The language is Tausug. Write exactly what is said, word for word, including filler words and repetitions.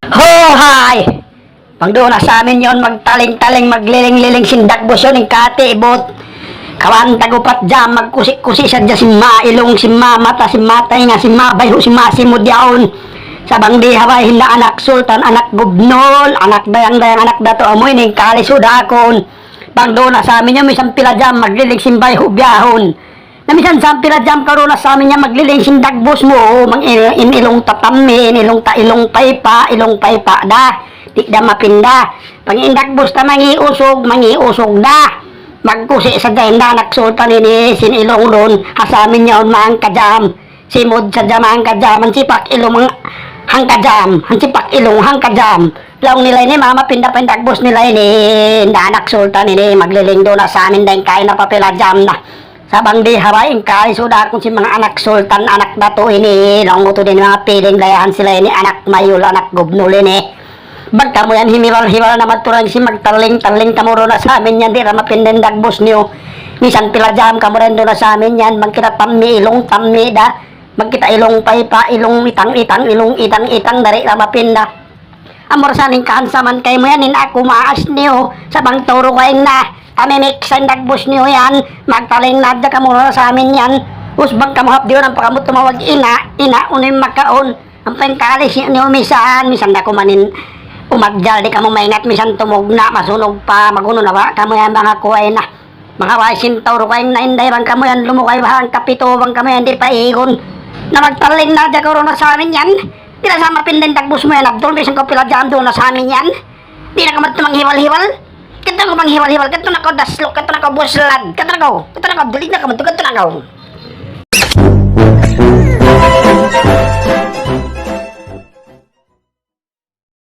Ho, hay! Bang duun na sa amin yan, magtaling-taling, magliling-liling sin dagbus yan, in kati, ibut. Kawaan tag-upat jam, magkusi-kusi sadja sin manga ilung, sin manga mata, sin manga taynga, sin manga bayhu', sin manga simud yaun. Sa' bang di' ha bay hinda anak sultan, anak gubnul, anak dayang-dayang, anak datu', amu ini in kali sudakun. Bang duun na sa amin yan, misan pila jam, magliling sin bayhu' biyahun. Na misan sampay pila jam kaw duun na sa amin yan magliling sin dagbus mu, bang in, in ilung ta tammi, in ilung ta ilung paypa, ilung paypa da, di' da mapinda. Bang in dagbus ta mangi' usug, mangi' usug da. Magkusi sadja in anak sultan ini sin ilung duun, ha sa amin yan manga hangka jam. Simud sadja manga hangka jam, hansipak ilung hangka jam, hansipak ilung hangka jam. Laung nila ini, manga mapinda pa in dagbus nila ini, in anak sultan ini, magliling duun na sa amin dayn kaina pa pila jam na. Sa' bang di' ha bay, in kali sudakun sin manga anak sultan, anak datu' ini, laung mu tuud in manga piling dayahan sila ini, anak mayul, anak gubnul ini. Bang kamu yan himiwal-hiwal na maturang sin magtaling-taling kamu duun na sa amin yan, di' da mapinda in dagbus niyu. Misan pila jam kamu duun na sa amin yan, bang kita tammi ilung, tammi da. Bang kita ilung paypa, ilung itang-itang, ilung itang-itang, di' da mapinda. Amura sa in kahansaman kaymu yan, in aku maas niyu, sa' bang turu' ku in na, tamimik sa in dagbus niyu yan, magtaling na hadja kamu duun na sa amin yan. Us bang kamu hapdi' yan, ampa kamu tumawag ina', ina', unu in makaun, ampa in kali sin niyu misan, misan da kuman in umagjal, di' kamu maingat, misan tumugna', masunug pa, mag-unu na ba, kamu yan manga kuway na. Manga way sin tau, dugaing na inday bang kamu yan, lumugay baha' hangka pitu bang kamu yan, di' pa igun. Na magtaling na hadja kaw duun na sa amin yan. Di' da sa mapinda in dagbus mu yan, Abdul, misan kaw pila jam duun na sa amin yan. Di' na kaw madtu manghiwal-hiwal. Kadtu na kaw manghiwal-hiwal, kadtu na kaw dasluk, kadtu na kaw buslad, kadtu na kaw, kadtu na kaw, Abdul, di' na kaw madtu, kadtu na kaw.